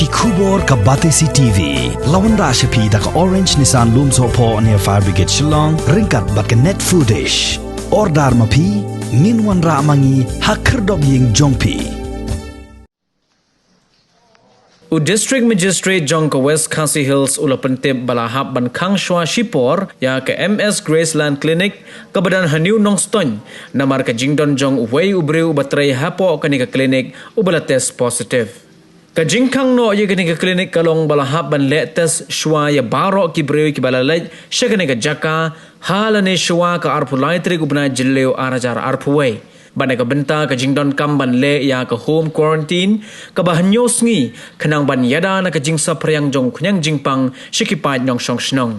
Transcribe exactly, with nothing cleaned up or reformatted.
Khubor ka Batesi T V. La wanrah sha phi da ka Orange Nissan Lumsohphoh near Fire Brigade Shillong, ryngkat bad ka Net Foodish. Order ma phi, ngin wanrah ma ngi ha khyrdop ïing jong phi. U District Magistrate jong ka West Khasi Hills u la pyntip ba la hap ban khang shuwa shipor ïa ka M S Graceland Clinic kaba don ha New Nongstoiñ, namar ka jingdon jong uwei u briew uba trei hapoh kane ka clinic uba la test positive. Ka jingkhang noh ïa kane ka clinic ka long ba la hap ban leh test shuwa ïa baroh ki briew kiba la leit sha kane ka jaka ha lane shuwa ka arphew lai tarik u bnai Jylliew ar hajar arphew wei. Bad na ka bynta ka jingdonkam ban leh ïa ka home quarantine kaba hynñiew sngi, khnang ban ïada na ka jingsaphriang jong u khñiang jingpang sha ki paid nongshong shnong.